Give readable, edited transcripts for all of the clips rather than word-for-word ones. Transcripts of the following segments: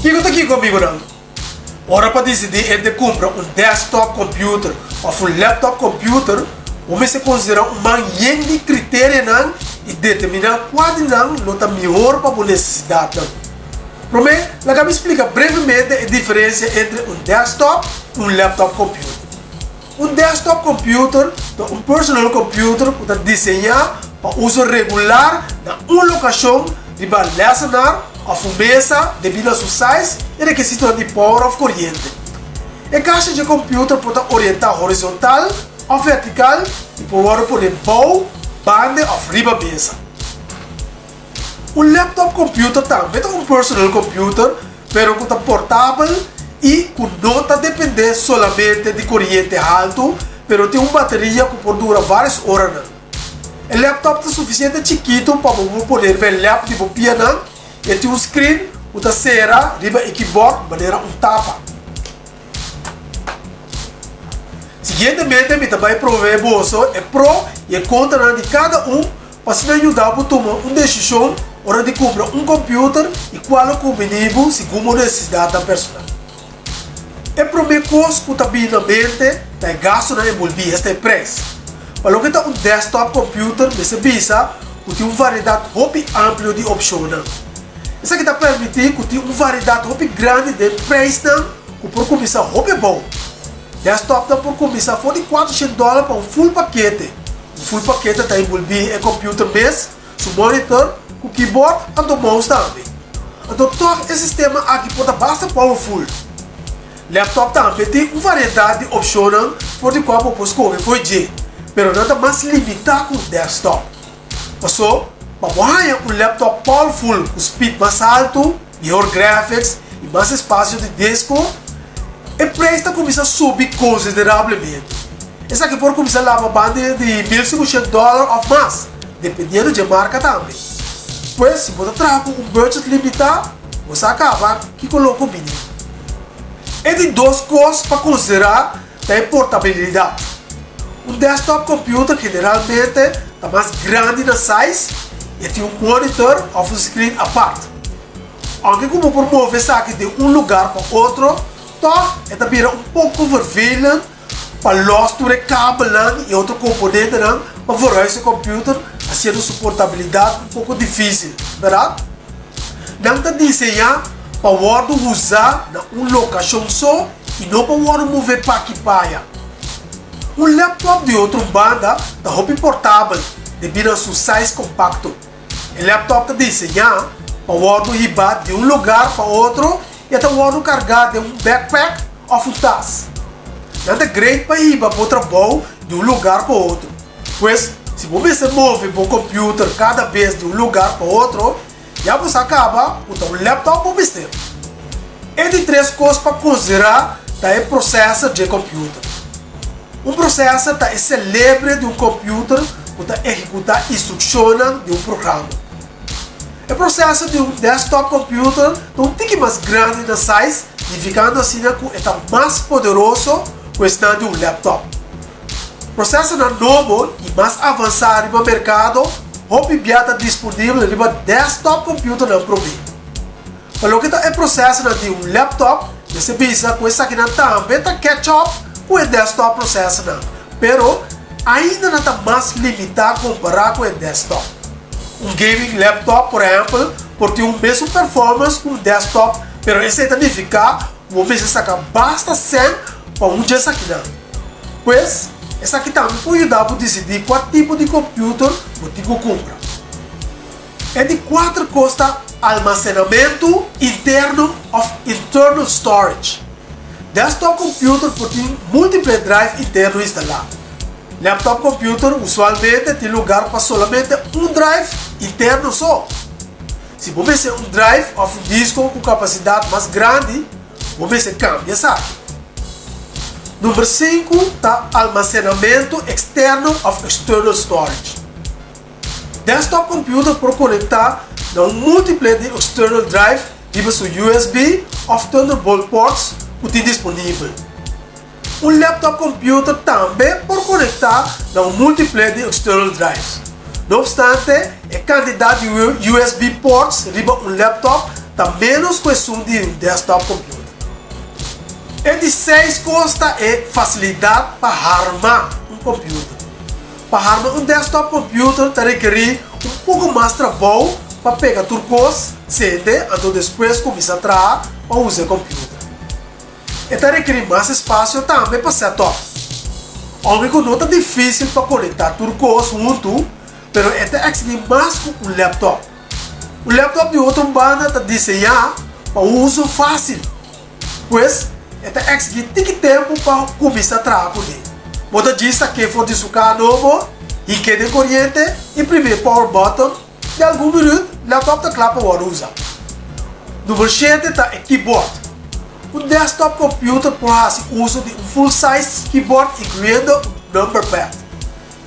Kiko ta kiko, amigunan? Ora pa disidí entre kumpra un desktop computer òf un laptop computer, bo mester konsiderá un man yen di kriterianan i determiná kua di nan lo ta mihor pa bo nesesidatnan. Promé, laga mi splika brevemente e diferensia entre un desktop i un laptop computer. Un desktop computer ta un personal computer ku ta diseñá pa uso regular na un lokashon riba lèsenar òf un mesa debí na su size i rekisitonan di power òf koriente. E kasha dje computer por ta orientá horizontal òf vertikal i por wòrdu poné bou, bande òf riba mesa. Un laptop computer tambe ta un personal computer pero cu ta portabel y cu no ta depende solamente di coriente halto pero tin un bateria cu por dura varios oranan. E laptop ta suficiente chikito pa bo por pone riba e lap di bo pianan y e tin un screen cu ta cera riba e keyboard manera un tapa. Siguientemente mi ta bay provee boso e pro y e contranan di cada un pa asina yuda bo tuma un desishon ora di kumpra un kòmpiuter i kua lo kumbiní bo segun bo nesesidatnan personal. E promé kos ku ta bini na mente ta e gastunan enbolbí, esta e preis. Pa loke ta un desktop kòmpiuter mester bisa ku tin un variedat hopi amplio di opshonnan. Esaki ta permití ku tin un variedat hopi grandi den preisnan ku por kuminsá hopi abou. Desktopnan por kuminsá for di kuatroshen dòler pa un full pakete. Un full pakete ta enbolbí e computer mes, su monitor, ku keyboard anto mouse tambe. Anto tòg e sistema aki por ta basta powerful. Laptop tambe tin un variedat di opshonnan for di kua bo por skohe for dje, pero nan ta mas limitá ku un desktop. Paso, pa bo haña un laptop powerful ku speed mas haltu, mihor graphics i mas espasio di disko, e preis ta kuminsá subi konsiderablemente. Esaki por kuminsá laba banda di 1500 dòler òf mas, dependiendo dje marka tambe. Pues, si bo ta traha ku un budget limitá, bo sa kaba kiko lo kumbini. E di dos kos pa konsiderá ta e portabilidat. Un desktop computer generalmente ta mas grandi na size i e tin un monitor òf un screen apart. Ounke ku bo por move esaki di un lugar pa otro, tòg e ta bira un poko vervelend pa lòs tur e kabelnan i otro komponentenan pa verhuis e computer, hasiendo su portabilidat un poko difísil, bèrdat? Nan ta diseñá pa wòrdu usá na un lokashon so i no pa wòrdu move p'aki p'aya. Un laptop di otro banda ta hopi portabel debí na su size kompakto. E laptop ta diseñá pa wòrdu hibá di un lugar pa otro i e ta wòrdu kargá den un backpack òf un tas. Nan ta great pa hiba bo trabou di un lugar pa otro. Pues, si bo mester move bo computer cada bes di un lugar pa otro, ya bo sa caba cu ta un laptop bo mester. E di tres cos pa considera ta e processor dje computer. Un processor ta e celebre di un computer cu ta ehecuta instruccionnan di un programa. E processor di un desktop computer ta un tiki mas grandi na size, nificando asina cu e ta mas poderoso cu esnan di un laptop. Prosesonan nobo i mas avansá riba merkado hopi bia ta disponibel riba desktop computernan promé. Pa loke ta e prosesonan di un laptop, mester bisa ku esakinan tambe ta catch up ku e desktop prosesonan, pero ainda nan ta mas limitá kompará ku e desktop. Un gaming laptop, por ehèmpel, por tin un mesun performance ku un desktop, pero esei ta nifiká ku bo mester saka basta sèn pa un dje esakinan. Pues, esaki tambe por yuda bo disidí kua tipo di kompiuter bo tin ku kumpra. E di kuater kos ta almasenamentu interno òf internal storage. Desktop kompiuter por tin múltiple drive interno instalá. Laptop kompiuter usualmente tin lugar pa solamente un drive interno so. Si bo mester un drive òf un disko ku kapasidat mas grandi, Bo mester kambia esaki. Number sinku ta almasenamentu eksterno òf external storage. Desktop computer por konektá na un múltiple di external drive riba su USB òf Thunderbolt ports ku tin disponibel. Un laptop computer tambe por konektá na un múltiple di external drives. No opstante, e kantidat di USB ports riba un laptop. ta ménos ku esun di un desktop computer. E di seis kos ta e fasilidat pa harma un computer. Pa harma un desktop computer ta rekerí un poko mas trabou pa pega tur kos, sende, anto despues kuminsá traha pa usa e computer. E ta rekerí mas espasio tambe pa set up. Ounke ku no ta difísil pa konektá tur kos huntu, pero e ta eksigí mas ku un laptop. Un laptop di otro banda ta diseñá pa un uso fásil. Pues, e ta eksigí tiki tempu pa kuminsá traha kuné. Bo ta djis sak'é for di su kaha nobo, hink'é den koriente i primi e power button. Den algun minüt, laptop ta kla pa wòrdu usá. Number shete ta e keyboard. Un desktop computer por hasi uso di un full size keyboard inkluyendo un number pad.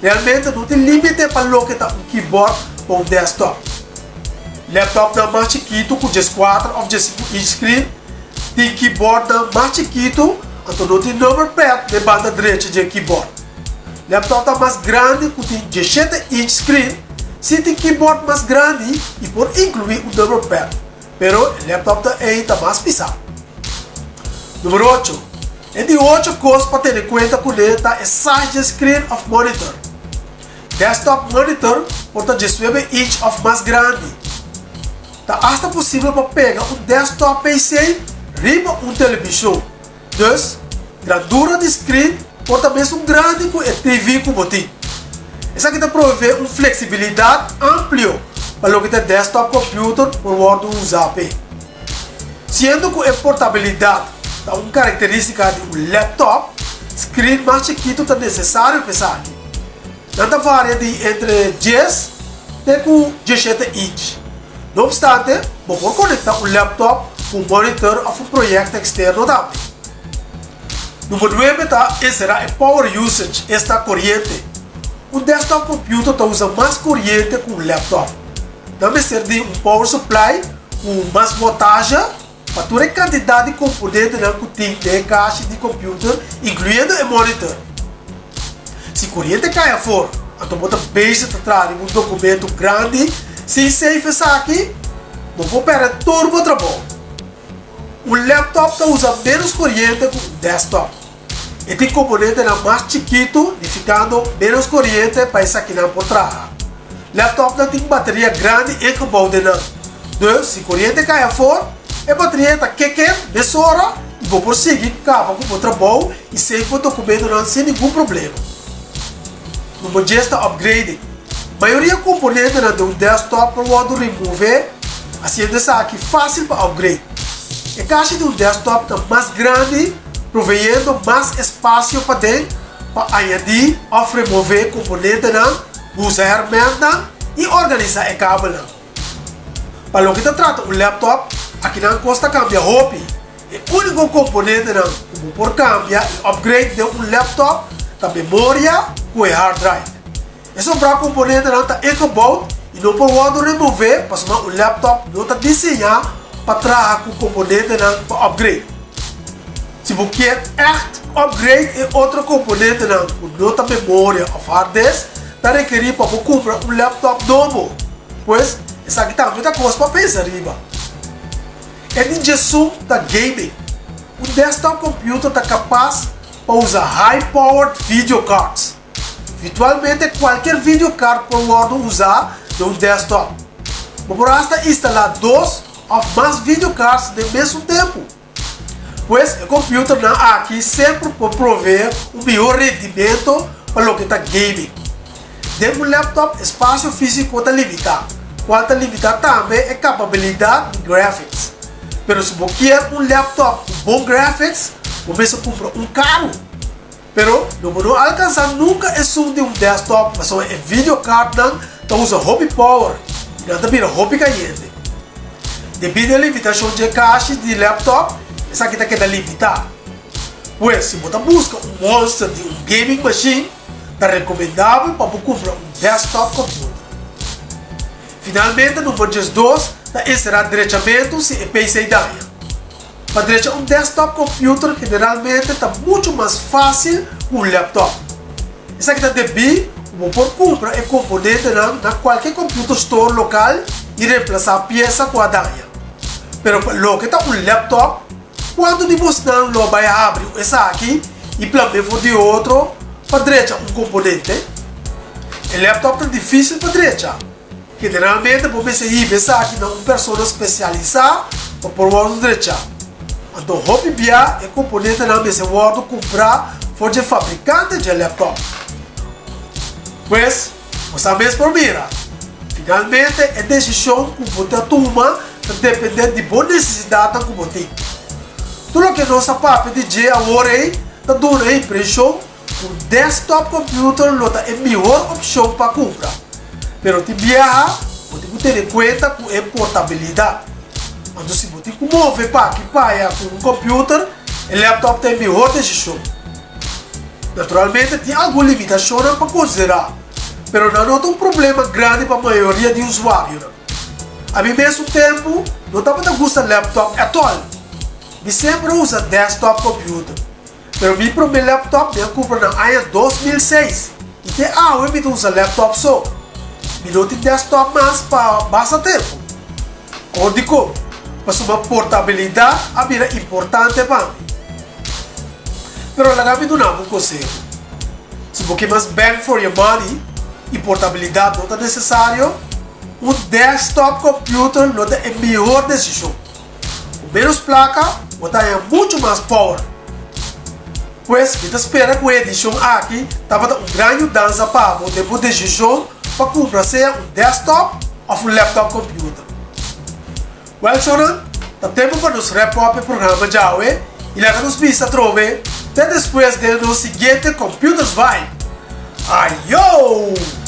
Realmente no tin límite pa loke ta un keyboard pa un desktop. Laptopnan mas chikitu ku 14 òf 15 inch screen tin keyboardnan mas chikitu, anto no tin number pad den banda drechi dje keyboard. Laptopnan mas grandi ku tin 17 inch screen si tin keyboard mas grandi i por inkluí un number pad, pero e laptopnan ei ta mas pisá. Number ocho, E di ocho kos pa tene kuenta kuné ta e size dje screen òf monitor. Desktop monitor por ta 19 inch òf mas grandi. Ta asta posibel pa pega un desktop PC riba un telebishon. Dus, grandura di screen por ta mesun grandi ku e TV ku bo tin. Esaki ta proveé un fleksibilidat amplio pa loke ta desktop computer por wòrdu usá p'e. Siendo ku e portabilidat ta un karakterístika di un laptop, screen mas chikitu ta nesesario pa esaki. Nan ta varia di entre 10 te ku 17 inch. No opstante, bo por konektá un laptop ku un monitor òf un proyekto eksterno tambe. Number nuebe ta enserá e power usage, esta koriente. Un desktop computer ta usa mas koriente ku un laptop. Nan mester di un power supply ku mas voltahe pa tur e kantidat di komponentenan ku tin den e kashi di computer, inkluyendo e monitor. Si koriente kai afor, anto bo ta bezig ta traha riba un dokumento grandi sin save esaki, bo por pèrdè tur bo trabou. Un laptop ta usa ménos koriente ku un desktop. E tin komponentenan mas chikitu, nifikando ménos koriente pa esakinan por traha. Laptopnan tin bateria grandi ingebouw den nan. Dus, si koriente kai afor, e bateria ta keken mesora i bo por sigui kaba ku bo trabou i save bo dokumentonan sin ningun problema. Number djes ta upgrading. Mayoria komponentenan den un desktop por wòrdu remove, hasiendo esaki fásil pa upgrade. E kashi di un desktop ta mas grandi, proveyendo mas espasio paden pa añadí òf remove komponentenan, usa hèrmèntnan i organisá e kabelnan. Pa loke ta trata un laptop, akinan kos ta kambia hopi. E úniko komponentenan ku bo por kambia i upgrade den un laptop ta memoria ku e hard drive. E sobrá komponentenan ta ingebouwd i no por wòrdu remové pasobra un laptop no ta diseñá pa traha ku komponentenan pa upgrade. Si bo kier ègt upgrade e otro komponentenan ku no ta memoria òf hard disk, ta rekerí pa bo kumpra un laptop nobo. Pues, esaki tambe ta kos pa pensa riba. E di djesun ta gaming. Un desktop computer ta kapas pa usa high-powered video cards. Virtualmente kualkier video card por wòrdu usá den un desktop. Bo por asta instalá dos òf mas video cards den mesun tempu. Pues e computernan aki semper por proveé un mihó rendimento pa loke ta gaming. Den un laptop espasio físiko ta limitá, kual ta limitá tambe e kapabilidat di graphics. Pero si bo kier un laptop ku bon graphics, bo mester kumpra un karu. Pero lo bo no alkansá nunka esun di un desktop pasobra e video cardnan ta usa hopi power i nan ta bira hopi kayente. Debí na e limitashon dje kashi di laptop, esaki ta keda limitá. Pues, si bo ta buska un monster di un gaming machine, ta rekomendabel pa bo kumpra un desktop computer. Finalmente, number 12 ta enserá drechamentu si e PC daña. Pa drecha un desktop computer generalmente ta muchu mas fácil ku un laptop. Esaki ta debí ku bo por kumpra e komponentenan na kualke computer store lokal i remplasá piesa ku a daña. Pero pa loke ta un laptop, kuantu di bosnan lo bai habri esaki i plamb'é for di otro pa drecha un komponente? E laptop ta difísil pa drecha. Generalmente bo mester hiba esaki na un persona spesialisá pa por wòrdu drechá. Anto hopi bia e komponentenan mester wòrdu kumprá for dje fabrikante dje laptop. Pues, bo sa mes por mira. Finalmente, e desishon ku bo ta tuma ta dependé di bo nesesidatnan ku bo tin. Tur loke nos a papia di dje awor ei ta duna e impreshon ku un desktop computer lo ta e mihor opshon pa kumpra. Pero tin biaha bo tin ku tene kuenta ku e portabilidat. Anto si bo tin ku move pa aki pa aya ku un computer, e laptop ta e mihor desishon. Naturalmente tin algun limitashonnan pa konsiderá, pero nan no ta un problema grandi pa mayoria di usuarionan. Ami mes un tempu no tabata gusta laptop at all. Mi semper a usa desktop computer. Pero mi promé laptop mi a kumpra na aña 2006 i te awe mi ta usa laptop so. Mi no tin desktop mas pa basta tempu. Kon dikon? Pasobra portabilidat a bira importante pa mi. Pero laga mi duna bo un konseho. Si bo ke mas bang for your money i portabilidat no ta nesesario, un desktop computer lo ta e mihor desishon. Ku ménos plaka bo ta haña muchu mas power. Pues mi ta spera ku e edishon aki tabata un gran yudansa pa bo den bo desishon pa kumpra sea un desktop òf un laptop computer. Wèl shornan, ta tempu pa nos wrap up e programa djawe i laga nos bisa atrobe te despues den nos siguiente Computers Vibe. Ayo!